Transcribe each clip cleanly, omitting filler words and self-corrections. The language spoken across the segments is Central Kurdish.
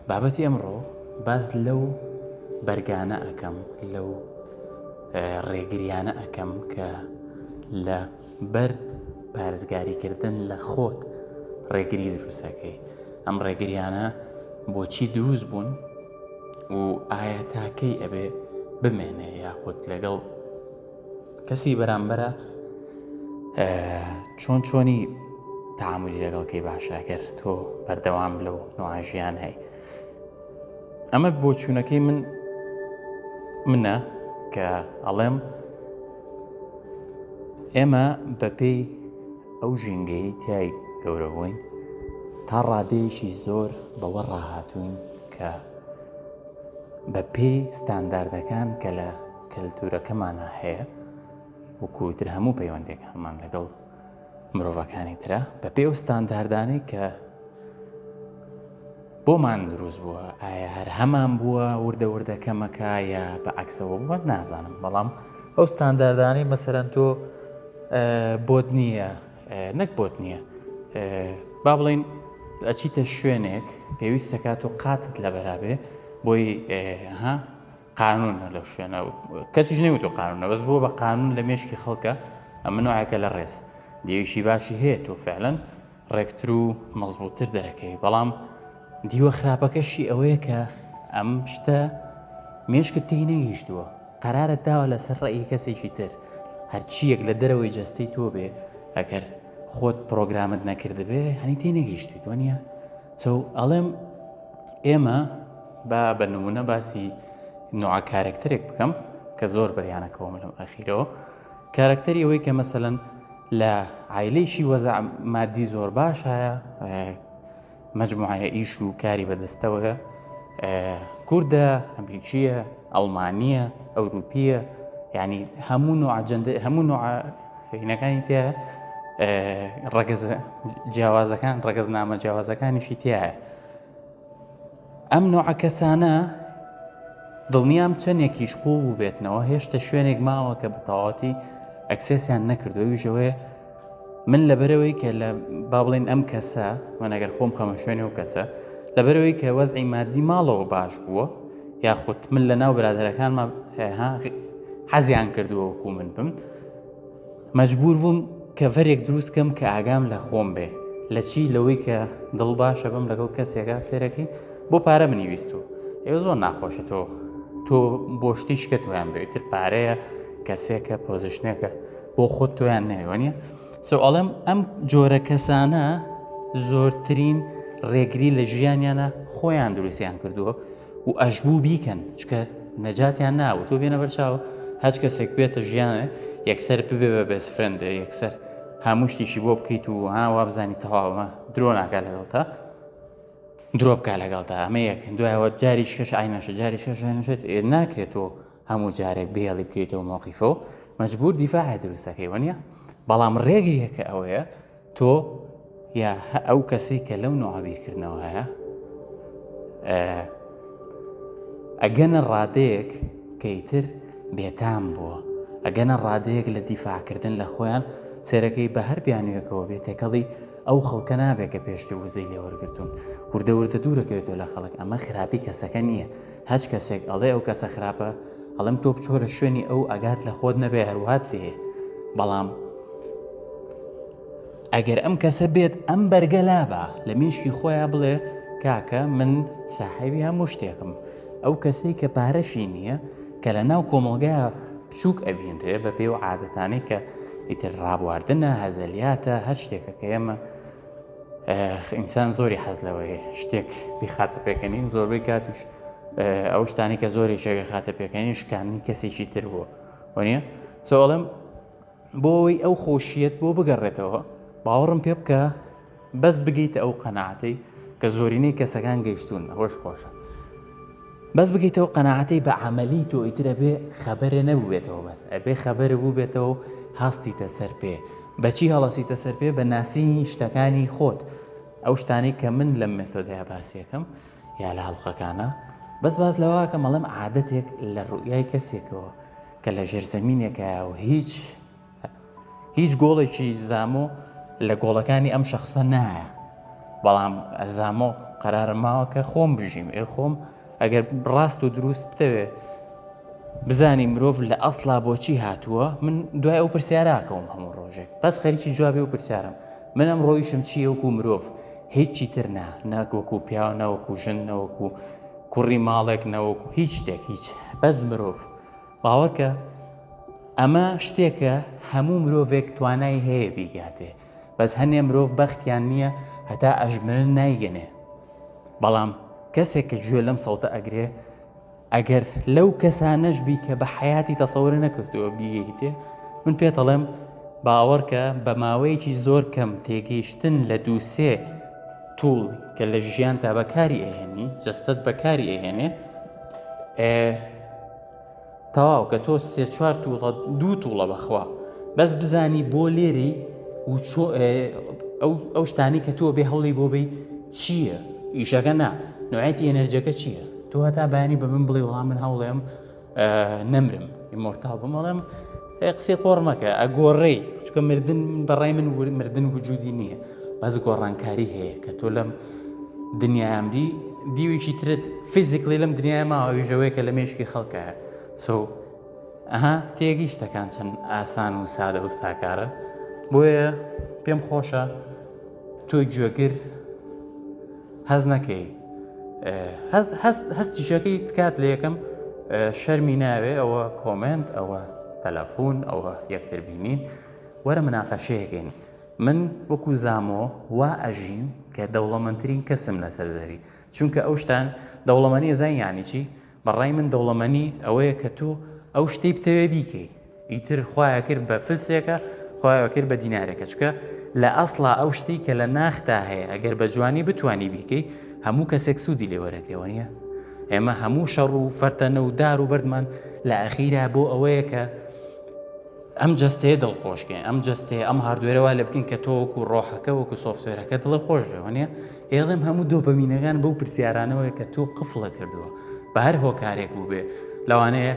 بابەتی ئەمڕۆ باس لەو بەرگانە ئەکەم لەو ڕێگریانە ئەکەم کە لە بەر پارێزگاریکردن لە خۆت ڕێگری دروستەکەی ئەم ڕێگریانە بۆچی دروست بوون و ئایا تاکەی ئەبێ بمێنێ یاخود لەگەڵ کەسی بەرامبەرە چۆن چۆنی تعاملی لەگەڵ کەی باشە گەر تۆ بەردەوام لەو نوعژیان هەی ئەمە بۆچوونەکەی من منە کە ئەڵێم ئێمە بەپێی ئەو ژینگەی تای گەورە بووین تا ڕادەیەکی زۆر بەوە ڕاهاتوین کە بە پێی ستانداردەکان کە لە کەلتورەکەمانە هەیە وەکو تر هەموو پەیوەندەکانمان لەگەڵ مرۆڤەکانی ترە بە پێ ئەو ستانداردانەی کە بۆمان دروست بووە ئایا هەر هەمان بووە وردە وردە کەمەکە یا بە عکسەوە بووە نازانم بەڵام ئەو ستانداردانەی مەسەرەن تۆ بۆت نییە نەک بۆت نییە با بڵین ئەچیتە شوێنێک پێویستەکات و قاتت لەبەرابێ بۆی ها قانونە لەو شوێنە کەسیش نەوتو قانونە بەس بۆ بە قانون لە مێشکی خەڵکە ئەمە نوعێکە لە ڕێز دیویشی باشی هەیە تۆ فعلەن ڕێکتر و مەزبووتر دەرەکەی بەڵام دیوە خراپەکەشی ئەوەیە کە ئەم شتە مێشکت تێی نەگەیشتووە قەرارت داوە لەسەر ڕێی کەسێکی تر هەرچیەک لە دەرەوەی جەستەی تۆ بێ ئەگەر خۆت پرۆگرامت نەکردبێ هەنی تێ نەگەیشتویت وە نیە so ئەڵێم ئێمە با بە نمونە باسی نوعە کارەکتەرێک بکەم کە زۆر بەریانەکەەوەم لەم ئەخیرەوە کارەکتەری ئەوەی کە مەسەلەن لە عایلەیەکی وەزع مادی زۆر باش هەیە مەجموعەیە ئیش و کاری بەدەستەوەیە کوردە ئەمریکیە ئەڵمانیە ئەوروپیە یعنی هەموو نوع جەندە هەموو نوع هینەکانی تیا ڕەگەز جیاوازەکان ڕەگەزنامە جیاوازەکانیشی تایە ئەم نوعە کەسانە دڵنیام چەندێکیش قوڵ بووبێتنەوە هێشتا شوێنێک ماوە کە بە تەواوەتی access یان نەکردو ئەویش ئەوەیە من لەبەرەوەی کە لە با بڵێن ئەم کەسە من ئەگەر خۆم خەمە شوێنی و کەسە لەبەرەوەی کە وەزعی مادی ماڵەوە باش بووە یاخود من لە ناو برادەرەکانما حەزیان کردووە وەکو من بم مەجبور بووم cover ێک دروست کەم کە ئاگام لە خۆم بێ لە چی لەوەی کە دڵ باشە بم لەگەڵ کەسێکا سێرەکەی بۆ پارە منی ویستو ئێوە زۆر ناخۆشە تۆ تۆ بۆ شتیش کە تۆیان بێت تر پارەیە کەسێکە position ێکە بۆ خۆت تۆیان نەوێ نیە so ئەڵێم ئەم جۆرە کەسانە زۆرترین ڕێگری لە ژیانیانە خۆیان دروستیان کردووە و ئەشبوو بیکەن چکە نەجاتیان ناوە تۆ بێنە بەرچاو هەچ کەسێک بێتە ژیانێ یەکسەر ببێ بە best friend ە یەکسەر هەموو شتێکی بۆ بکەیت و ها وابزانی تەواوە درۆ ناکا لەگەڵتا درۆ بکە لەگەڵتا ئەمە یەک دوایەوە جاری شکەش ئاینەشە جاری شەش نەشێت ناکرێت تۆ هەموو جارێک بێڵی بکەیتەوە مۆقیفەوە مەجبور دیفاع دروستەکەی وەنیە بەڵام ڕێگریەکە ئەوەیە تۆ یا ئەو کەسەی کە لەو نوعە بیرکردنەوە هەیە ئەگەنە ڕادەیەک کە ئیتر بێتام بووە ئەگەنە ڕادەیەک لە دیفاعکردن لە خۆیان سێرەکەی بە هەر بیانویەکەوە بێت تێکەڵی ئەو خەڵکە نابێت کە پێشتر وزەی لێوەرگتون وردە وردە دوورەکەوێتەوە لە خەڵک ئەمە خراپی کەسەکە نییە هەچ کەسێک ئەڵێ ئەو کەسە خراپە ئەڵێم تۆ بچۆرە شوێنی ئەو ئەگات لە خۆت نەبێ هەروات لێ بەڵام ئەگەر ئەم کەسە بێت ئەم بەرگە لابا لە مێشکی خۆیان بڵێ کاکە من ساحێبی هەموو شتێکم ئەو کەسەی کە پارەشی نییە کە لە ناو کۆمەڵگا بچووک ئەبینرێ بە پێ و عادەتانەی کە ئیتر ڕابواردنە هەزەلیاتە هەر شتێکە کە ئێمە ئینسان زۆری حەز لەوەیە شتێک بیخاتە پێکەنین زۆربەی کاتیش ئەو شتانی کە زۆری شێگە خاتە پێکەنین شکاندنی کەسێکی تر بووە وەنیە سۆڵم بۆ ئەوەی ئەو خۆشیەت بۆ بگەڕێتەوە باوەڕم پێ بکە بەس بگەیتە ئەو قەناعەتەی کە زۆرینەی کەسەکان گەیشتون ئەوەش خۆشە بەس بگەیتەوە قەناعەتەی بە عملی تۆ ئیترە بێ خەبەرە نەبووبێتەوە بەس ئەبێ خەبەرە بووبێتەوە هەستیتە سەر پێ بەچی هەڵەسیتە سەر پێ بە ناسینی شتەکانی خۆت ئەو شتانەی کە من لەم method ەیە باسیەکەم یا لە هەڵقەکانە بەس باس لەوەکەم ئەڵێم عادەتێک لە ڕوئیای کەسێکەوە کە لە ژێرزەمینێکایە و هیچ هیچ گۆڵێکی زامۆ لە گۆڵەکانی ئەم شخصە نایە بەڵام زامۆ. قەرارم ماوە کە خۆم بژیم ئێ خۆم ئەگەر ڕاست و دروست بتەوێ بزانی مرۆڤ لە ئەسڵا بۆچی هاتووە من دوای ئەو پرسیاراکەوم هەموو ڕۆژێک بەس خەریکی جوابی و پرسیارم من ئەم ڕۆیشم چی وەکو مرۆڤ هیچی تر نا نەک وەکو پیاو نەوەکو ژن نەوەکو کوڕی ماڵێک نەوەکو هیچ شتێک هیچ بەس مرۆڤ باوەڕکە ئەمە شتێکە هەموو مرۆڤێک توانای هەیە بیگاتێ بەس هەنێ مرۆڤ بەختیان نییە هەتا ئەژمرن نایگەنێ بەڵام کەسێک کە گوێ لەم سەوتە ئەگرێ ئەگەر لەو کەسانەش بی کە بە حیاتی تەسەوری نەکردووە بیگەیتێ من پێتەڵێم باوەڕکە بە ماوەیەکی زۆر کەم تێگەیشتن لە دووسێ tool کە لە ژیان تا بەکاری ئەهێنی جەستەت بەکاری ئەهێنێ تەواو کە تۆ سێ چوار tool ە دوو tool ە بەخوا بەس بزانی بۆ لێری و ئەو شتانی کە تۆ بێ هەوڵی بۆ بی چییە ئیشەکە نا نوعێتی ئەنەرجەکە چییە تۆ هەتا بەیانی بە من بڵێ وڵام من هەوڵێم نەمرم immortal بم ئەڵێم قسەی قۆڕ مەکە ئەگۆڕێی چکە مردن بەڕای من مردن وجودی نییە بەس گۆڕانکاری هەیە کە تۆ لەم دنیام دی دیوێکی ترت physically لەم دنیای ماوەژەوەیە کە لە مێشکی خەڵکە so ئەها تێگەی شتەکان چەند ئاسان و سادە و ساکارە بۆیە پێم خۆشە تۆ گوێگر هەز نەکەی هەستیشەکەی تکات لە یەکەم شەرمی ناوێ ئەوە comment ئەوە تەلەفۆن ئەوە یەکتر بینین وەرە مناقەشەیەکەین من وەکو زامۆ وا ئەژیم کە دەوڵەمەندترین کەسم لەسەر زەوی چونکە ئەو شتان دەوڵەمەنی زای یانی چی بەڕای من دەوڵەمەنی ئەوەیە کە تۆ ئەو شتەی بتەوێ بیکەی ئیتر خوایە کرد بە فلسێکە خوایە کرد بە دینارێکە چکە لە ئەسڵا ئەو شتەی کە لە ناختا هەیە ئەگەر بە جوانی بتانی بیکەی هەموو کەسێک سوودی لێ وەرەگرێەوە نیە ئێمە هەموو شەڕ و فەرتەنە و دار و بەردمان لە ئەخیرا بۆ ئەوەیە کە ئەم جەستەیە دڵخۆشکەین ئەم جەستەیە ئەم hardware ە وا لێ بکەین کە تۆ وەکو ڕۆحەکە وەکو software ەکە دڵە خۆش بێ وەنیە ئێڵێم هەموو دۆپەمینەکان بەو پرسیارانەوەی کە تۆ قفڵە کردووە بە هەر هۆکارێک بوو بێ لەوانەیە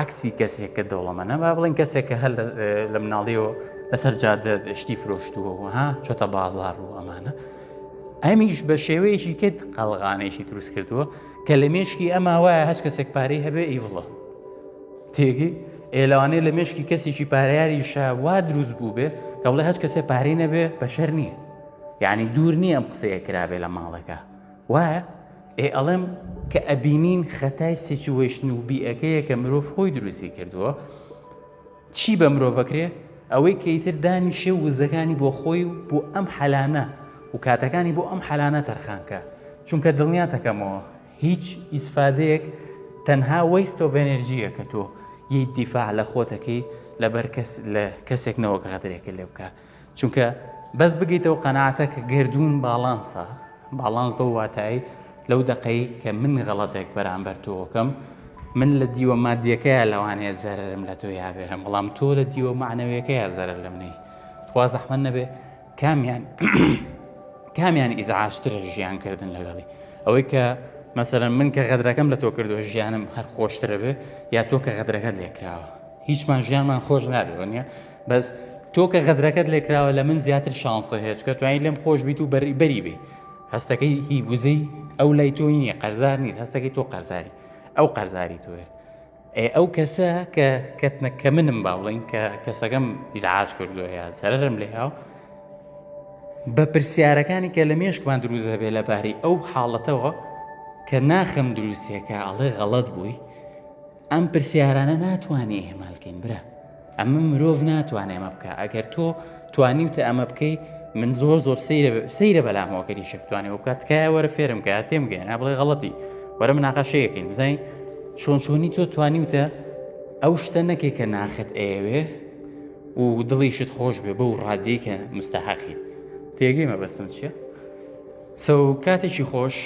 عکسی کەسێک کە دەوڵەمەنە با بڵێن کەسێک کە هەر لە مناڵیەوە لەسەر جادە شتی فرۆشتووە ها چۆتە بازار و ئەمانە ئەمیش بە شێوەیەکی کرد قەڵغانێکی دروست کردووە کە لە مێشکی ئەما وایە هەچ کەسێک پارەی هەبێ evil ە تێگەی ئێ لەوانەیە لە مێشکی کەسێکی پارەیاریشا وا دروست بوو بێ کە بڵێ هەچ کەسێ پارەی نەبێ بەشەر نییە یعنی دوور نییە ئەم قسەیە کرابێ لە ماڵەکە وایە ئێ ئەڵێم کە ئەبینین خەتای situation و بیئەکەیە کە مرۆڤ خۆی دروستی کردووە چی بە مرۆڤەکرێ ئەوەی کە ئیتر دانیشێ و وزەکانی بۆ خۆی و بۆ ئەم حەلانە و کاتەکانی بۆ ئەم حەلانە تەرخانکە چونکە دڵنیاتەکەمەوە هیچ ئیسفادەیەک تەنها waste of energy یە کە تۆ یەیت دیفاع لە خۆتەکەی لەبەر کەس لە کەسێک نەوەک غەدرێکە لێ بکە چونکە بەس بگەیتەوە قەناعەتە کە گەردوون باڵانسە باڵانس بەو واتایی لەو دەقەی کە من غەڵەتێک بەرامبەر تۆکەم من لە دیوە مادیەکەیە لەوانەیە زەرم لە تۆ یابێ هەم بەڵام تۆ لە دیوە معنەوەیەکەیە زەرەر لە منەی خوا زەحمەت نەبێ کامیان کامیان ئیزعاجترە ژیان کردن لەگەڵی ئەوەی کە مەسەرەن من کە غەدرەکەم لە تۆ کردووە ژیانم هەر خۆشترە بێ یا تۆ کە غەدرەکەت لێکراوە هیچمان ژیانمان خۆش نابێ نیە بەس تۆ کە غەدرەکەت لێکراوە لە من زیاتر شانسە هەیە چکە توانی لێم خۆش بیت و بەری بەری بێ هەستەکەی هی وزەی ئەو لای تۆ نییە قەرزار نیت هەستەکەی تۆ قەرزاری ئەو قەرزاری تۆیە ئێ ئەو کەسە کە کەتنە کە منم با بڵین کە کەسەکەم ئیزعاج کردووە یا زەرەرم لێ هاو بە پرسیارەکانی کە لە مێشکمان دروست هەبێ لەبارەی ئەو حاڵەتەوە کە ناخم دروستێکە ئەڵێ غەڵەت بووی ئەم پرسیارانە ناتوانێ ئێمالکەین برا ئەمە مرۆڤ ناتوانێ ئەمە بکە ئەگەر تۆ توانیوتە ئەمە بکەی من زۆر زۆر سەیرە سەیرە بەلامەوە کە دیشە بتوانێ بکات تکایە وەرە فێرم کە تێم گەیەنە بڵێ غەڵەتی وەرە مناقەشەیەکەین بزانین چۆن چۆنی تۆ توانیوتە ئەو شتە نەکەی کە ناخت ئەیەوێ و دڵیشت خۆش بێ بەو ڕادەی کە مستحقیت تێگەی مەبەستم چییە؟ so کاتێکی خۆش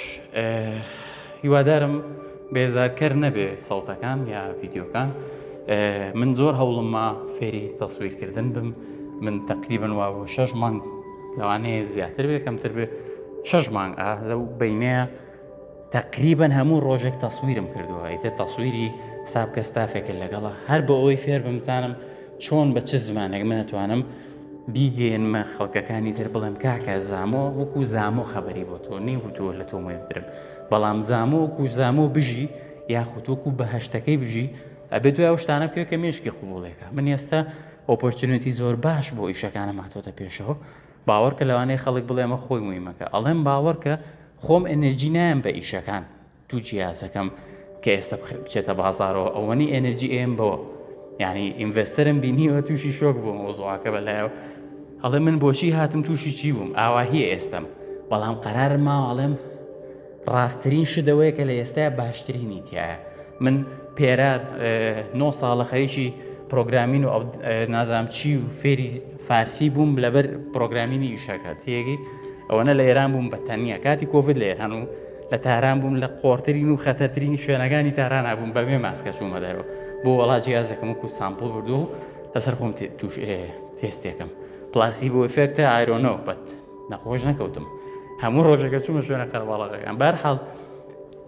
هیوادارم بێزارکەر نەبێ سەوتەکان یا ڤیددیوکان من زۆر هەوڵم ما فێری تەسویرکردن بم من تقریبن وا بۆ شەش مانگ لەوانەیە زیاتر بێ کەمتر بێ شەش مانگ لەو بینەیە تقریبا هەموو ڕۆژێک تەسویرم کردووە ئیتر تەسویری حساب کە ستافێکە لەگەڵە هەر بۆ ئەوەی فێر بم زانم چۆن بە چ زمانێک من ئەتوانم بیگەیەنمە خەڵکەکانی تر بڵێم کاکە زامۆ وەکو زامۆ خەبەری بۆ تۆ نەیوتووە لە تۆ مهمترم بەڵام زامۆ وەکو زامۆ بژی یاخود وەکو بەهەشتەکەی بژی ئەبێ دوای ئەو شتانە بکەوێت کە مێشکی قبوڵێکە من ئێستا opportunity زۆر باش بۆ ئیشەکانم هاتۆتە پێشەوە باوەڕکە لەوانەیە خەڵک بڵێ ئەمە خۆی مویمەکە ئەڵێم باوەڕکە خۆم ئەنرجی نایم بە ئیشەکان دوو جیازەکەم کە ئێستا بچێتە بازارەوە ئەوەنی ئەنرجی ئێم بەوە یعنی investor م بینیوە تووشی شۆک بووم مەوزوعەکە بەلایەوە ئەڵێ من بۆچی هاتم تووشی چی بووم ئاواهیە ئێستم بەڵام قەرارم ماوە ئەڵێم ڕاستترین شت ئەوەیە کە لە ئێستایا باشترینی تایە من پێرار نۆ ساڵە خەریکی programming و نازانم چی و فێری فارسی بووم لەبەر programming ی ئیشەکە تێگەی ئەوەنە لە ئێران بووم بە تەنیا کاتی کۆڤید لە ئێران و لە تاران بووم لە قۆرترین و خەتەرترین شوێنەکانی تاران بووم بەبێ ماسکە چوومە دەرەوە بۆ وەڵا جیازەکەم وەکو sample بردووە و لەسەر خۆم توش تێستێکم placebo effect ە I don't know but نەخۆش نەکەوتم هەموو ڕۆژەکە چوومە شوێنە قەرەباڵغەکان بەرحاڵ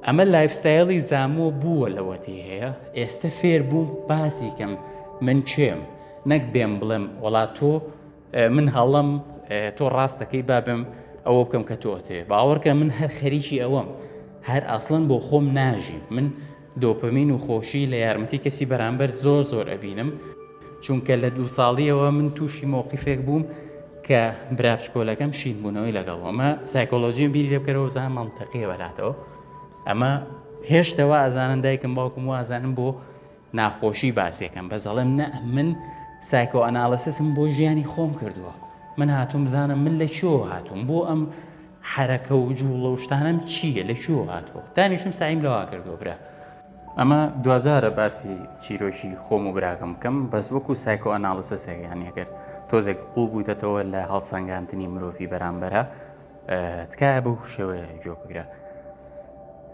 ئەمە lifestyle ی زامۆ بووە لەوەتی هەیە ئێستا فێر بووم باسی کەم من کێم نەک بێم بڵێم وەڵا تۆ من هەڵم تۆ ڕاستەکەی بابم ئەوە بکەم کە تۆ تێ باوەڕکە من هەر خەریکی ئەوەم هەر ئەسڵەن بۆ خۆم ناژیم من دۆپەمین و خۆشی لە یارمەتی کەسی بەرامبەر زۆر زۆر ئەبینم چونکە لە دوو ساڵیەوە من تووشی مەوقیفێک بووم کە برا بچکۆلەکەم شین بوونەوەی لەگەڵ ئەمە سایکۆلۆژیم بیری لێ بکەرەوە زان مەنتەقیە بەلاتەوە ئەمە هێشتەوە ئەزانن دایکم باوکم وازانم بۆ ناخۆشی باسیەکەم بەس ئەڵێم نە من psychoanalysis م بۆ ژیانی خۆم کردووە من هاتووم بزانم من لە کوێوە هاتووم بۆ ئەم حەرەکە و جوڵە و شتانم چییە لە کوێوە هاتووە دانیشم سەعیم لەوا کردووە برا ئەمە دواجارە باسی چیرۆکی خۆم و براکەم بکەم بەس وەکو psychoanalysis ێک یان ئەگەر تۆزێک قوڵ بوویتەتەوە لە هەڵسەنگاندنی مرۆڤی بەرامبەرە تکایە بەو شێوەیە گوێ بگرە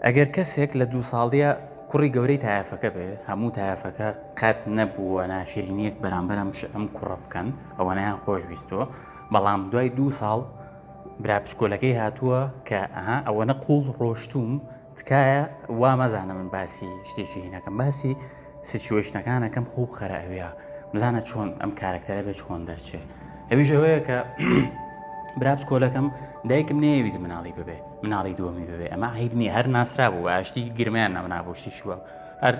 ئەگەر کەسێک لە دوو ساڵیە کوڕی گەورەی تایەفەکە بێ هەموو تایەفەکە قەت نەبووە ناشرینیەک بەرامبەر ئەم ئەم کوڕە بکەن ئەوەنەیان خۆش ویستووە بەڵام دوای دوو ساڵ برا بچکۆلەکەی هاتووە کە ئەها ئەوەنە قوڵ ڕۆشتوم تکایە وا مەزانە من باسی شتێکی هینەکەم باسی situation ەکانەکەم خوب خەرە ئەویا بزانە چۆن ئەم کارکتەرە بێ چۆن دەرچێ ئەویش ئەوەیە کە برا بچکۆلەکەم دایکم نەیەویست مناڵی ببێ مناڵی دووەمی ببێ ئەمە عیب نییە هەر ناسرا بوو ئاشتی گرمیان نەمنابوو شتی شووە هەر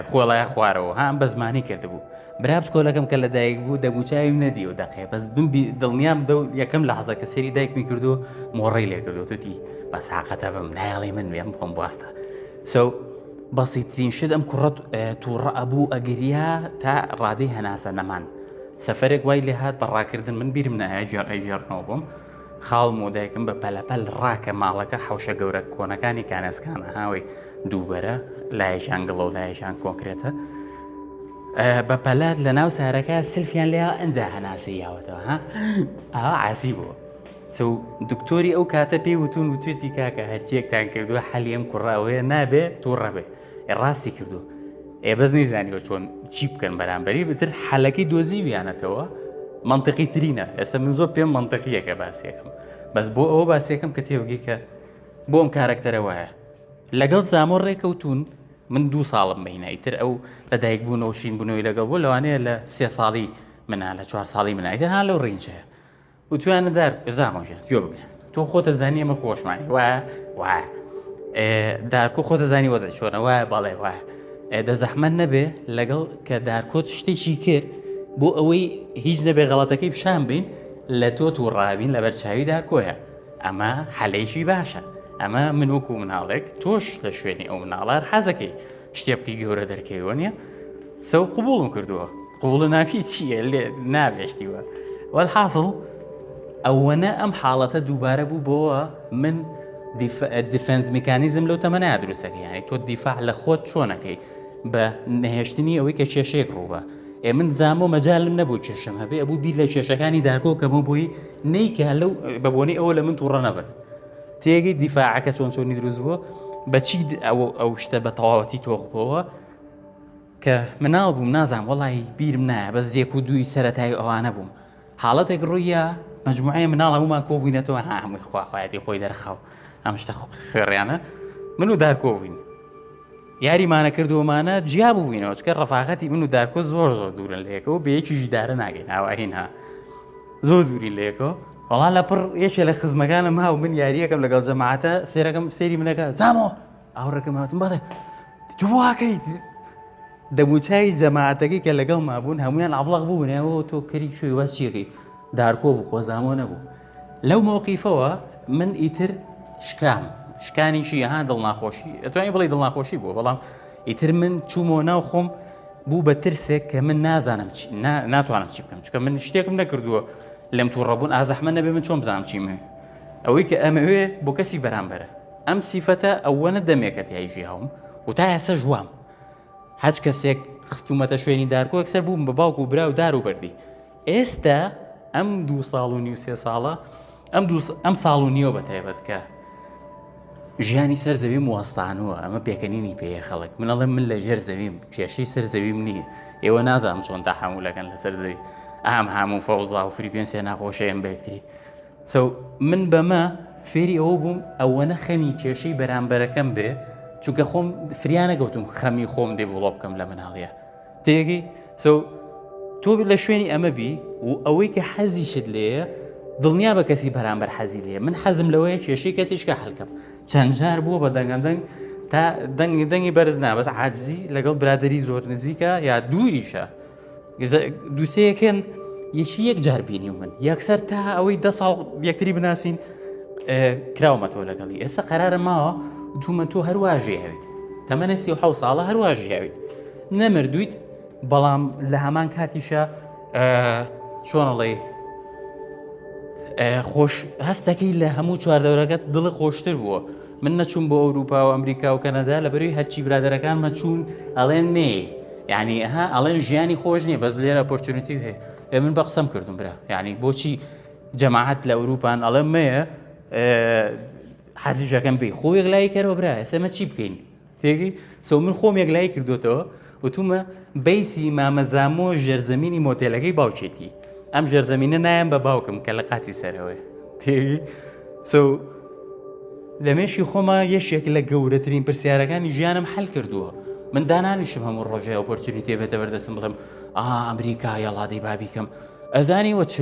خۆڵای خوارەوە هەم بە زمانی کردبوو برا بچکۆلەکەم کە لە دایک بوو دەموچاویم نەدی و دەقێ بەس بم دڵنیام دەو یەکەم لە حەزە کە سێری دایکمی کردو مۆڕی لێ کردو توتی بەس حاقەتە بم نایڵی من بێم خۆم بواستە سو بەسیترین شت ئەم کوڕە تووڕە ئەبوو ئەگریا تا ڕادەی هەناسە نەمان سەفەرێک وای لێ هات بە ڕاکردن من بیرم نایە گێڕ ئەیگێڕنەوە بۆم خاڵم و دایکم بە پەلەپەل ڕاکە ماڵەکە حەوشە گەورە کۆنەکانی کانەسکانە هاوی دووبەرە لایەکیان گڵە و لایەکیان کۆنکرێتە بە پەلە لە ناو سارەکە سلفیان لێ ئەنجا هەناسەی یاوەتەوە ها ئاوا عاسی بووە سو دکتۆری ئەو کاتە پێی وتون وتوێتی کاکە هەرچیەکتان کردووە حەلی ئەم کوڕە ئەوەیە نابێ تووڕە بێ ڕاستی کردو ئێ بەس نەیزانیوە چۆن چی بکەن بەرامبەری بتر حەلەکەی دۆزیویانەتەوە منطقی ترینە ئێستا من زۆر پێم منطقیەکە باسیەکەم بەس بۆ ئەوە باسیەکەم کە تێبگەی کە بۆ ئەم کارەکتەرە وایە لەگەڵ زامۆ ڕێکەوتون من دوو ساڵم بینە ئیتر ئەو لە دایک بوونەوە شین بوونەوەی لەگەڵ بوو لەوانەیە لە سێ ساڵی منە لە چوار ساڵی منە ئیتر ها لەو range ەیە وتویانە دار زامۆ گیان گوێ بگرە تۆ خۆتە زانی ئێمە خۆشمانی وایە وایە دارکۆ خۆتە زانی وەزع چۆنە وایە بەڵێ وایە دە زەحمەت نەبێ لەگەڵ کە دارکۆت شتێکی کرد بۆ ئەوەی هیچ نەبێ غەڵەتەکەی پیشان بین لە تۆ تووڕابین لەبەر چاوی دارکۆیە ئەمە حەلێکی باشە ئەمە من وەکو مناڵێک تۆش لە شوێنی ئەو مناڵار حەزەکەی شتێ بکەی گەورە دەرکەوی وەنیە سەو قوبوڵم کردووە قوبوڵە ناکی چییە لێ نابێشتیوە وەلحاصل ئەوەنە ئەم حاڵەتە دووبارە بوو بۆوە من defense mechanism لەو تەمەنە دروستەکە یانی تۆ دیفاع لە خۆت چۆنەکەی بە نەهێشتنی ئەوەی کە کێشەیەک ڕووبە ئێ من زامۆ مەجالم نەبوو کێشەم هەبێ ئەبوو بیر لە کێشەکانی دارکۆ کەمە بووی نیکە لەو بە بۆنەی ئەوە لە من تووڕە نەبن تێگەی دیفاعەکە چۆن چۆنی دروست بووە بەچی ئەو ئەو شتە بە تەواوەتی تۆخ بووە کە مناڵ بووم نازانم وەڵی بیرم نایە بەس یەک و دووی سەتایی ئەوانە بووم حاڵەتێک ڕوویە مجموعەیە مناڵ هەمومان کۆبووینەتەوە ها هەمووی خواخوایەتی خۆی دەرخاو ئەم شتە خوێڕیانە من و دارکۆ بووین یاریمانە کردومانە جیا بووینەوە چکە ڕەفاقەتی من و دارکۆ زۆر زۆر دوورن لە یەکەوە بە یەکیش دارە ناگەین ئاواهین ها. زۆر دووری لەیەکەوە وەڵا لە پڕ یەکێ لە خزمەکانم هاو من یاریەکەم لەگەڵ جەماعەتە سێرەکەم سێری منەکە زامۆ ئاوڕەکەم هاتم بەڵێ تواکەیت دەموچاوی جەماعەتەکەی کە لەگەڵ مابوون هەمویان عبڵق بوون ئەوە تۆ کەری کوێ وا چیەکەی دارکۆ بوو خۆزامۆ نەبوو لەو مەوقیفەوە من ئیتر شکام شکانیشی ها دڵناخۆشی ئەتوانی بڵێ دڵناخۆشی بووە بەڵام ئیتر من چوومەوە ناو خۆم بوو بە ترسێک کە من نازانم چی ناتوانم چی بکەم چکە من شتێکم نەکردووە لەم تووڕەبوون ئازەحمە نەبێ من چۆن بزانم چیمە ئەوەی کە ئەمەوێ بۆ کەسی بەرامبەرە ئەم سیفەتە ئەوەنە دەمێکە تیای ژیاوم و تا ئێستا ژوام هەچ کەسێک خستومەتە شوێنی دارکۆ یەکسەر بووم بە باوک و برا و دار و بەردی ئێستا ئەم دوو ساڵ و نیو سێ ساڵە ئەم دوو ئەم ساڵ و نیوە بە تایبەت کە ژیانی سەر زەویم وەستانووە ئەمە پێکەنینی پێیە خەڵک من ئەڵێم من لە ژێر زەویم کێشەی سەر زەویم نییە ئێوە نازانم چۆن تەحەمولەکەن لەسەر زەوی ئام هام و فەوزا و frequency ناخۆشەیەم بە یەکتری so من بەمە فێری ئەوە بووم ئەوەنە خەمی کێشەی بەرامبەرەکەم بێ چونکە خۆم فریا نەگەوتم خەمی خۆم develop بکەم لە مناڵیە تێگەی so تۆ لە شوێنی ئەمە بی و ئەوەی کە حەزیشت لێیە دڵنیا بە کەسی بەرامبەر حەزی لێ من حەزم لەوەیە کێشەی کەسیشکە حلکەم چەند جار بووە بە دەنگە دەنگ تا دەنگی دەنگی بەرز نا بەس عاجزی لەگەڵ برادری زۆر نزیکە یا دووریشە دووسەیەکەن یەکی یەک جار بینی من یەکسەر تا ئەوەی دە ساڵ یەکتری بناسین کراومەتەوە لەگەڵی ئێستا قەرارە ماوە دومە تۆ هەروا ژیاویت تەمەنە سی ساڵە هەروا ژیاویت نەمردویت بەڵام لە هەمان کاتیشە چۆنەڵێ خۆش هەستەکەی لە هەموو چواردەورەکەت دڵ خۆشتر بووە من نەچوم بۆ ئەوروپا و ئەمریکا و کەنەدا لە بەروی هەرچی برادەرەکانمە چوون ئەڵێن نێ یعنی ها ئەڵێن ژیانی خۆش نییە بەس لێرە opportunity هەیە ئێ من بە قسەم کردم برا یعنی بۆچی جەماعەت لە ئەوروپان ئەڵێم مەیە حەزیشەکەم بێ خۆ یەکلایی کەرەوە برا ئێستا چی بکەین تێگەی so من خۆم یەکلایی کردوتەوە وتومە base ی مامە زامۆ ژێرزەمینی مۆتێلەکەی باوکێتی ئەم ژێرزەمینە نایەم بە باوکم کە لە قاتی سەرەوەی تێگەی so لە مێشی خۆما یەکێک لە گەورەترین پرسیارەکانی ژیانم حل کردووە من دانانیشم هەموو ڕۆژێ opportunity بێتە بەردەستم بڵێم ئا ئەمریکا یاڵادەی بابیکەم ئەزانی وە چ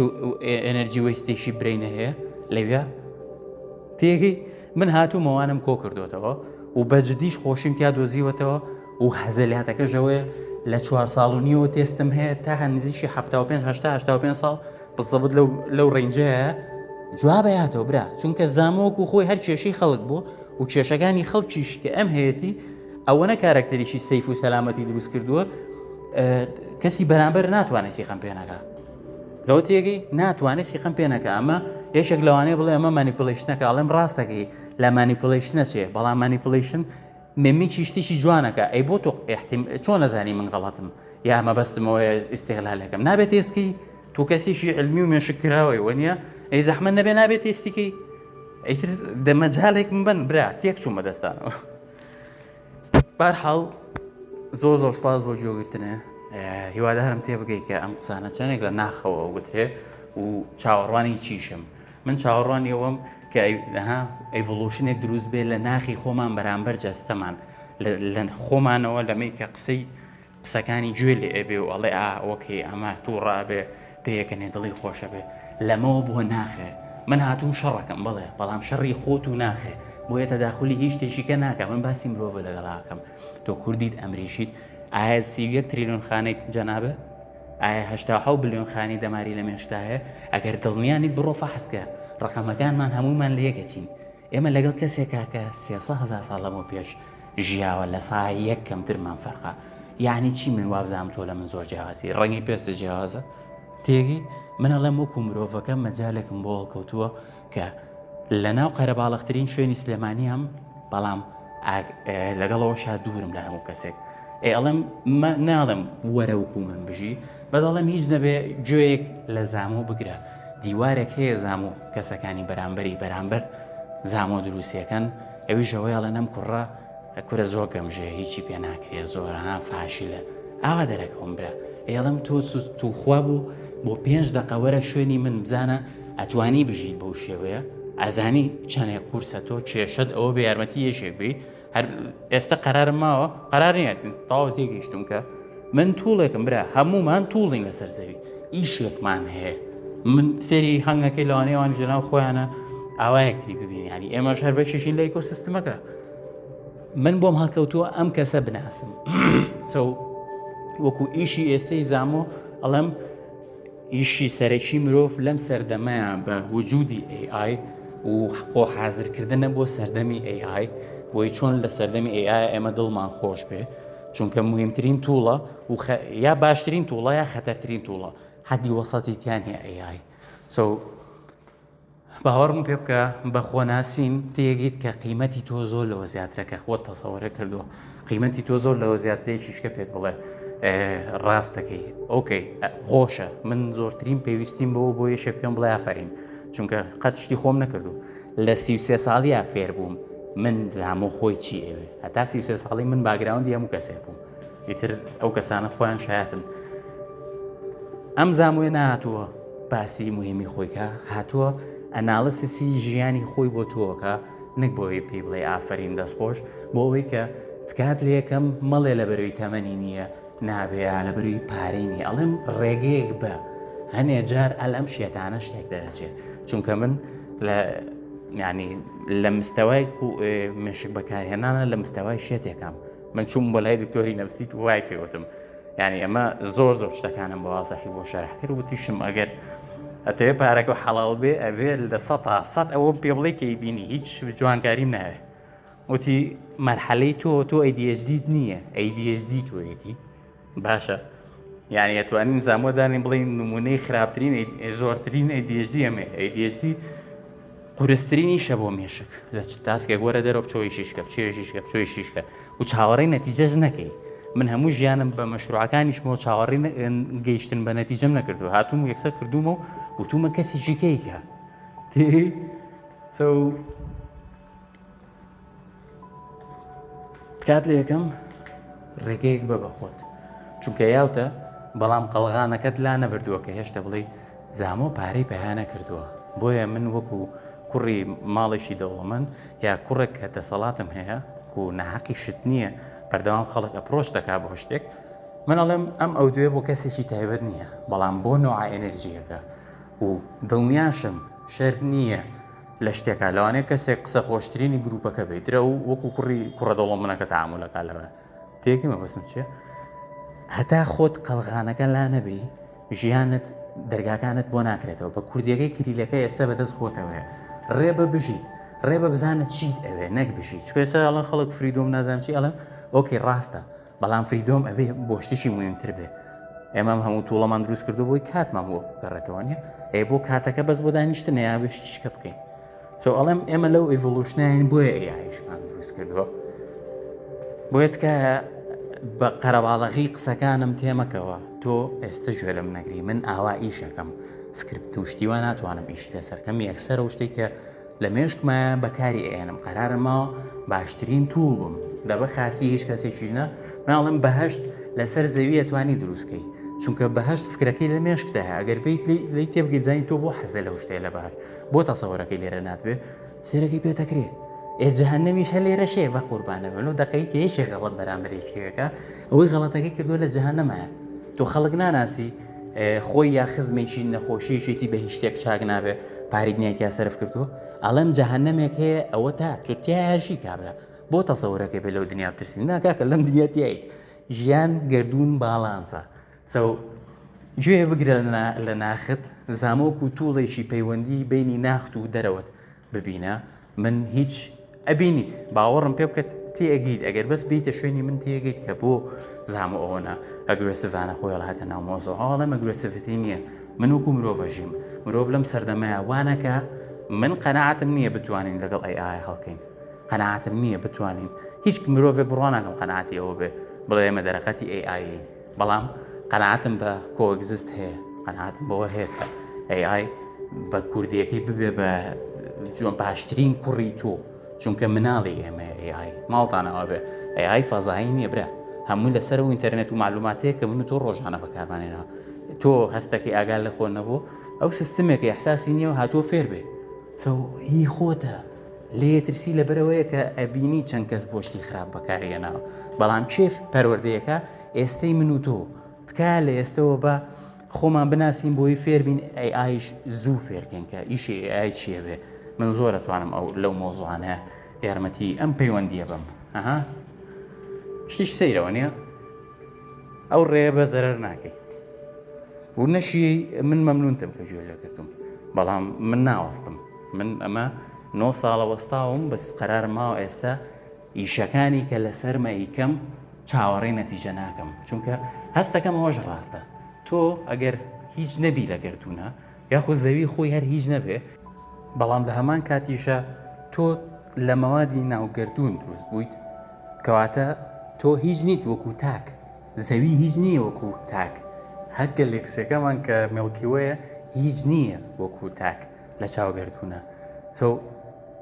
energy waste ێکی brain ە هەیە لەوێ تێگەی من هاتوومە وانم کۆ کردوێتەوە و بە جدیش خۆشیم تیا دۆزیوەتەوە و هەزەلیاتەکەش ئەوەیە لە چوار ساڵ و نیوە تێستم هەیە تا نزیکی 75 85 ساڵ بزەبت لەو لەو range ەیە جوابە یاتەوە برا چونکە زامۆک و خۆی هەر کێشەی خەڵک بوو و کێشەکانی خەڵکیش کە ئەم هەیەتی ئەوەنە کارەکتەریی safe و سەلامەتی دروست کردووە کەسی بەرامبەر ناتوانێت سیقەم پێ نەکا لەوە تێگەی ناتوانێت سیقەم پێ نەکا ئەمە یەکێک لەوانەیە بڵێ ئەمە manipulation ەکە ئەڵێم ڕاستەکەی لە manipulation نەچێ بەڵام manipulation mimic ی شتێکی جوانەکە ئەی بۆ تۆ چۆن نەزانی من غەڵەتم یا مەبەستمەوەیە ئیسیغلالەکەم نابێت تێسکی تۆ کەسێکی علمی و مێشک کراوەی وەنیە ئەی زەحمە نەبێ نابێت تێستیکەی ئیتر دەمەجالێک من بن برا تێک چوومە دەستانەوە بارحاڵ زۆر زۆر سپاس بۆ گوێگرتنێ هیوادارم تێبگەی کە ئەم قسانە چەندێک لە ناخەوە وترێ و چاوەڕوانی چیشم من چاوەڕوانی ئەوەم کە evolution ێک دروست بێ لە ناخی خۆمان بەرامبەر جەستەمان لە خۆمانەوە لەمەی کە قسەی قسەکانی گوێ لێ ئەبێ و ئەڵێ ئا okay ئەمە تووڕە ئەبێ پێیەکەنێ دڵی خۆشە بێ لەمەوە بۆ ناخێ من هاتووم شەڕەکەم بڵێ بەڵام شەڕی خۆت و ناخێ بۆیە تەداخلی هیچ شتێکیکە ناکە من باسی مرۆڤ لەگەڵاکەم تۆ کوردیت ئەمریکیت ئایا 31 تریلیۆن خانەی جەنابە ئایا 87 بلیۆن خانی دەماری لە مێشتا هەیە ئەگەر دڵنیانیت بڕۆ فەحسکە ڕقەمەکانمان هەموومان لە یەکەچین ئێمە لەگەڵ کەسێکا کە سێسە هەزار ساڵ لەمەو پێش ژیاوە لە سا یەک کەمترمان فەرقە یعنی چی من وابزانم تۆ لە من زۆر جیاوازی ڕەنگی پێستە جیاوازە تێگەی من ئەڵێم وەکو مرۆڤەکە مەجالێکم بۆ هەڵکەوتووە کە لە ناو قەرەباڵخترین شوێنی سلێمانی هەم بەڵام لەگەڵەوە شا دوورم لە هەموو کەسێک ئێ ئەڵێم ناڵێم وەرە وەکو من بژی بەس ئەڵێم هیچ نەبێ گوێیەک لە زامۆ بگرە دیوارێک هەیە زامۆ کەسەکانی بەرامبەری بەرامبەر زامۆ دروستیەکەن ئەویش ئەوەی ئەڵێن ئەم کوڕە کورە زۆر گەمژەیە هیچی پێ ناکرێ زۆر ها فاشلە ئاوا دەرەکەوم برا ئێڵم تۆ توخوا بوو بۆ پێنج دەقە وەرە شوێنی من بزانە ئەتوانی بژیت بەو شێوەیە ئەزانی چەندێک قورسە تۆ کێشت ئەوە بە یارمەتی یەکێک بی هەر ئێستا قەرارم ماوە قەرار نییە تەواو تێگەیشتم کە من tool ێکم برا هەمومان tool ین لەسەر زەوی ئیشێکمان هەیە. من سێری هەنگەکەی لەوانەیە ئەوانیش لەناو خۆیانە ئاوا یەکتری ببین ینی ئێمەش هەر بەشێکین لە ئیکۆسیستمەکە من بۆم هەڵکەوتووە ئەم کەسە بناسم سو وەکو ئیشی ئێستەی زامۆ ئەڵێم ئیشی سەرەکی مرۆڤ لەم سەردەمەیە بە وجودی AI و خۆ حازرکردنە بۆ سەردەمی AI بۆی چۆن لە سەردەمی AI ئێمە دڵمان خۆش بێ چونکە مهمترین tool ە و یا باشترین tool ە یا خەتەرترین tool ە حەدی وەسەتی تیا نیە AI so باوەڕم پێ بکە بە خۆناسین تێگەیت کە قیمەتی تۆ زۆر لەوە زیاترە کە خۆت تەسەوەرە کردووە قیمەتی تۆ زۆر لەوە زیاترەیە چیشکە پێت بڵێ ڕاستەکەی okay خۆشە من زۆرترین پێویستیم بەوە بۆ یەشێ پێم بڵێ ئافرین چونکە قەت شتی خۆم نەکردو لە 33 ساڵیا فێر بووم من زامۆ خۆی چی ئەوێ هەتا 33 ساڵی من background ی هەموو کەسێک بووم ئیتر ئەو کەسانە خۆیان شایەتن ئەم زامۆیە نهاتووە باسی مهمی خۆیکە هاتووە analysis ی ژیانی خۆی بۆ تۆکە نەک بۆ ئەوەی پێی بڵێ ئافرین دەستخۆش بۆ ئەوەی کە تکات لە یەکەم مەڵێ لە بەروی تەمەنی نییە نابێ لە بەروی پارەی نیە ئەڵێم ڕێگەیەک بە هەنێ جار ئەل ئەم شێتانە شتێک دەرەچێت چونکە من لە ینی لە مستەوای مشک بەکارهێنانە لە مستەوای شێتێکم من چووم بۆ لای دکتۆری نەفسی وای پێوتم یعنی ئەمە زۆر زۆر شتەکانم بە وازحی بۆ شەرح کرد وتیشم ئەگەر ئەتەوێ پارەکە حەڵاڵ بێ ئەبێ لە سە تا سەد ئەوەم پێ بڵێ کەی بینی هیچ جوانکاریم ناوێ وتی مەرحەلەی تۆ تۆ ADHD نییە ADHD تۆیەتی باشە یعنی ئەتوانین زامۆ دانین بڵین نمونەی خراپترین زۆرترین ADHD ئەمێ ADHD قورسترین ئیشە بۆ مێشک لە چ task ێک وەرە دەرەوە بچۆ ئیشیش کە بچێ ئیشیش کە بچۆ ئیشیش کە و چاوەڕێی نەتیجەش نەکەی من هەموو ژیانم بە مەشروعەکانیشمەوە چاوەڕێی گەیشتن بە نەتیجەم نەکردو هاتووم و یەکسەر کردوومە و وتومە کەسێکی کەیکە تێ سو تکات لە یەکەم ڕێگەیەک بە بەخۆت چونکە یاوتە بەڵام قەڵغانەکەت لا نەبردووە کە هێشتا بڵێ زامۆ پارەی پەیا نەکردووە بۆیە من وەکو کوڕی ماڵێکی دەوڵەمەند یا کوڕێک کە دەسەڵاتم هەیە و ناحەقی شت نییە بەردەوام خەڵک approach دەکا بۆ شتێک من ئەڵێم ئەم ئەو دوێ بۆ کەسێکی تایبەت نییە بەڵام بۆ نوعە ئەنرژیەکە و دڵنیاشم شەرت نییە لە شتێکا لەوانەیە کەسێک قسە خۆشترینی گروپەکە بێت ترە و وەکو کوڕی کوڕە دەوڵەمەنەکە تەعامولەکە لەوە تێکی مەبەستم چییە هەتا خۆت قەڵغانەکە لا نەبی ژیانت دەرگاکانت بۆ ناکرێتەوە بە کوردیەکەی کلیلەکە ئێستا بەدەست خۆتەوەیە ڕێ بە بژیت ڕێ بە بزانە چیت ئەوێ نەک بژی چکە ئێستا ئەڵێن خەڵک freedom نازانم چی ئەڵێن okay ڕاستە بەڵام freedom ئەبێ بۆ شتێکی مهمتر بێ ئێمە هەموو tool ەمان دروست کردو بۆی کاتمان بۆ گەڕێتەوە نیە ئێ بۆ کاتەکە بەس بۆ دانیشتن یا بێ شتیشکە بکەین so ئەڵێم ئێمە لەو evolution ەین بۆیە AI یشمان دروست کردووە بۆیە تکایە بە قەرەباڵغی قسەکانم تێمەکەوە تۆ ئێستا گوێ لەم نەگری من ئاوا ئیشەکەم script و شتیوان ناتوانم ئیشی لەسەرکەم یەکسەر و شتێک کە لە مێشکمایە بەکاری ئەیەنم قەرارم ماوە باشترین tool بم دەبە خاتری هیچ کەسێکیش نا ناڵم بەهشت لەسەر زەوی ئەتوانی دروستکەی چونکە بەهشت فکرەکەی لە مێشکدا هەیە ئەگەر بیت لی تێبگەی بزانی تۆ بۆ حەزە لەو شتەیە لە بەهشت بۆ تەسەوەرەکەی لێرە ناتبێ سێرەکەی پێ دەکرێ ئێ جەهەنەمیش هەر لێرەشەیە بە قوربانە بن و دەقەی کە یەکێک غەڵەت بەرامبەر یەکێکەکە ئەوەی غەڵەتەکەی کردووە لە جەهەنەمایە تۆ خەڵک ناناسی خۆی یا خزمێکی نەخۆشیەکێتی بە هیچ شتێک چاک نابێ پارەی دنیاکیا سەرف کردووە ئەڵێم جەهەنەمێک هەیە ئەوە تا تۆ تیاژی کابرا بۆ تەسەورەکەی بێ لەو دنیا بترسی نا کاکە لەم دنیا تیایت ژیان گردون باڵانسە سەو گوێ بگرە لە ناخت زامۆک و tool ێکی پەیوەندی بینی ناخت و دەرەوەت ببینە من هیچ ئەبینیت باوەڕم پێ بکە تێئەگەیت ئەگەر بەس بیتە شوێنی من تێگەیت کە بۆ زام و ئەوەنە aggressive انە خۆی هەڵهاتە ناو مۆزۆ ئەڵێم aggressivity نییە من وەکو مرۆڤ ژیم مرۆڤ لەم سەردەمەیە وانەکە من قەنەعاتم نییە بتوانین لەگەڵ AI هەڵکەین قەنەعاتم نییە بتوانین هیچ مرۆڤێک بڕوا ناکەم قەنەعاتی ئەوە بێ بڵێ ئێمە دەرەقەتی AI بەڵام قەناعەتم بە coexist هەیە قەناعەتم بەوە هەیە کە AI بە کوردیەکەی ببێ بە باشترین کوڕی تۆ چونکە مناڵی ئێمە AI ماڵتانەوە بێ AI فەزایی نییە برا هەموو لەسەر و ئینتەرنێت و معلوماتەیە کە من و تۆ ڕۆژانە بەکارمانێنەوە تۆ هەستەکەی ئاگال لە خۆ نەبوو ئەو سیستمێکە احساسی نییە و هاتووە فێر بێ هی خۆتە لێ ترسی لەبەرەوەیە کە ئەبینی چەند کەس بۆشتی خراپ بەکارهێناوە بەڵام کێف پەروەردەیەکە ئێستەی من و تۆ تکایە لە ئێستەوە بە. خۆمان بناسین بۆی فێربین AI یش زوو فێرکەین کە ئیشی AI چیە بێ من زۆر ئەتوانم ئەو لەو مۆزوعانە یارمەتی ئەم پەیوەندیە بم ئەها شتیش سەیرەوە نییە ئەو ڕێ بە زەرەر ناکەی و نەشی من مەمنونتم کە گوێ لێکردم بەڵام من ناوەستم من ئەمە نۆ ساڵە وەستاوم بەس قەرار ماوە ئێستا ئیشەکانی کە لەسەرمە ئیکەم چاوەڕێی نەتیجە ناکەم چونکە هەستەکەم ئەوەش ڕاستە تۆ ئەگەر هیچ نەبی لە گەردوونە یاخود زەوی خۆی هەر هیچ نەبێ بەڵام لە هەمان کاتیشە تۆ لە مەوادی ناو گەردوون دروست بوویت کەواتە تۆ هیچ نیت وەکو تاک زەوی هیچ نییە وەکو تاک هەر گەلێکسەکەمان کە مێڵکیوەیە هیچ نییە وەکو تاک لە چاو گەردوونە سۆ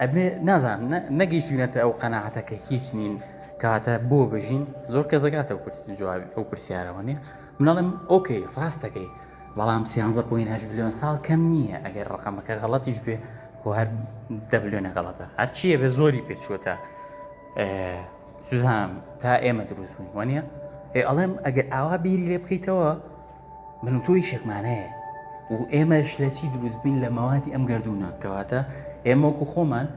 ئەبێ نازانم نەگەیشتوینەتە ئەو قەناعەتە کە هیچ نین کاتە بۆ بژین زۆر کەس دەگاتە جوابی ئەو پرسیارەوە نیە منەڵم okay ڕاستەکەی بەڵام 13.8 بلیۆن ساڵ کەم نییە ئەگەر ڕقەمەکە غەڵەتیش بێ خۆ هەر دە بلیۆنە غەڵەتە هەرچیە بێ زۆری پێچووەتە سوزان تا ئێمە دروست بووین وانە ئێ ئەڵێم ئەگەر ئاوا بیری لێ بکەیتەوە من و تۆ ئیشێکمان هەیە و ئێمەش لە چی دروست بین لە مەوادی ئەم گردونە کەواتە ئێمە وەکو خۆمان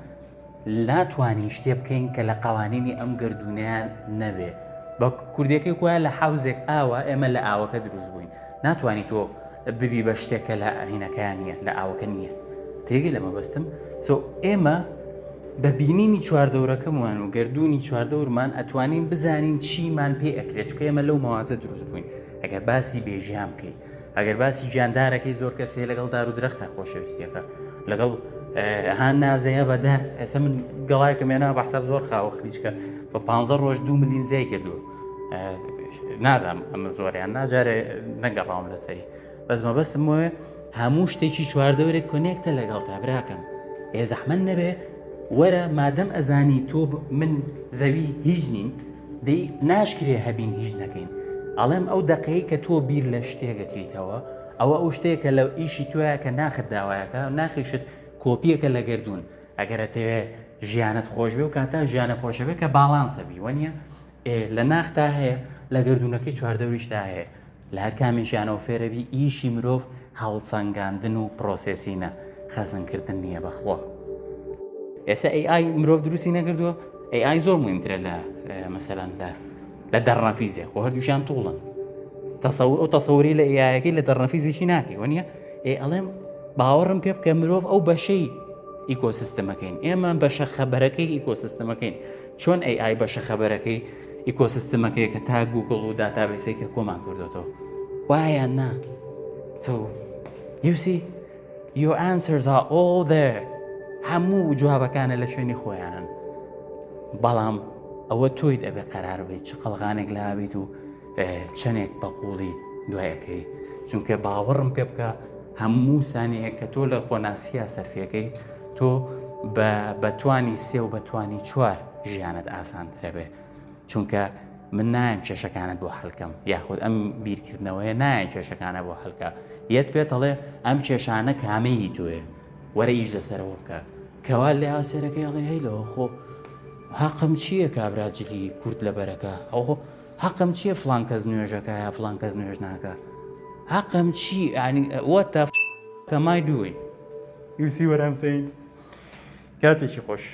ناتوانین شتێ بکەین کە لە قوانینی ئەم گردونیان نەبێ بە کوردەکەی کوایە لە حوزێک ئاوە ئێمە لە ئاوەکە دروست بووین ناتوانانی تۆ ببی بە شتێک کە لە هینەکەیان نییە لە ئاوەکە نییە تێگەی لە مەبەستم سۆ ئێمە بە بینینی چواردەورەکەمان و گردردونی چواردەورمان ئەتوانین بزانین چیمان پێ ئەکرێت چکە ئێمە لەو مەوادە دروست بووین ئەگەر باسی بێژیان بکەیت ئەگەر باسی گیاندارەکەی زۆر کەس هەیە لەگەڵ دار و درەختە خۆشەویستیەکە لەگەڵ ها نازەیە بەدار ئێستا من گەڵایەکم هێنا بە حساب زۆر خاوە خلیچکە بە پ ڕۆژ دو ملین زیای کردووە نازانم ئەمە زۆریان ناجارێ نەگەڕاوم لەسەری بەس مەبەستم وێ هەموو شتێکی چواردەورێک connect ە لەگەڵ تا براکەم ئێ زەحمەت نەبێ وەرە مادەم ئەزانی تۆ من زەوی هیچ نین دەی ناشکرێ هەبین هیچ نەکەین ئەڵێم ئەو دەقەی کە تۆ بیر لە شتێکەکەیتەوە ئەوە ئەو شتەیە کە لە ئیشی تۆیە کە ناخت داوایەکە ناخیشت کۆپیەکە لە گردون ئەگەرە تەوێ ژیانت خۆش بێ و کاتە ژیانە خۆشەبێ کە باڵانسە بی وەنیە لە ناختا هەیە لە گردونەکەی چواردەوریشتا هەیە لە هەر کامێکیانەوە فێرەبی ئیشی مرۆڤ هەڵسەنگاندن و processing ە خەزنکردن نییە بەخوا ئێستا AI مرۆڤ دروستی نەکردووە AI زۆر مهمترە لە مەسەلەن لە لە دەڕنەفیزێ خۆ هەردووشیان tool ن تەسەور ئەو تەسەوری لە AI ەکەی لە دەڕنەفیزێکی ناکەی وەنیە ئێ ئەڵێم باوەڕم پێ بکە مرۆڤ ئەو بەشەی ئیکۆسیستمەکەین ئێمە بەشە خەبەرەکەی ئیکۆسیستمەکەین چۆن AI بەشە خەبەرەکەی ئیکۆسیستمەکەی کە تا گوگڵ و database ێک کە کۆمان کردوێتەوە وایە نا so you see your answers are all there هەموو جوابەکانە لە شوێنی خۆیانن بەڵام ئەوە تۆیت ئەبێ قەرار بیت چ قەڵغانێک لابیت و چەندێک بە قوڵی دوایەکەی چونکە باوەڕم پێ بکە هەموو سانەیە کە تۆ لە خۆناسیە سەرفەکەی تۆ بە توانی سێ و بە توانی چوار ژیانت ئاسانترە بێ چونکە من نایم کێشەکانت بۆ حلکەم یاخود ئەم بیرکردنەوەیە نایە کێشەکانە بۆ حلکە یەت پێت ئەڵێ ئەم کێشانە کامەی تۆیە وەرە ئیش لەسەرەوە بکە کەوا لێ ئاسێرەکەی ئەڵێ هەی لەوە خۆ حەقم چییە کابرا جلی کورت لەبەرەکە ئەو حەقم چییە فلان کەس نوێژەکە یا فلان کەس نوێژ ناکە حەقم چی ینی what the f am I doing you see what I'm saying کاتێکی خۆش.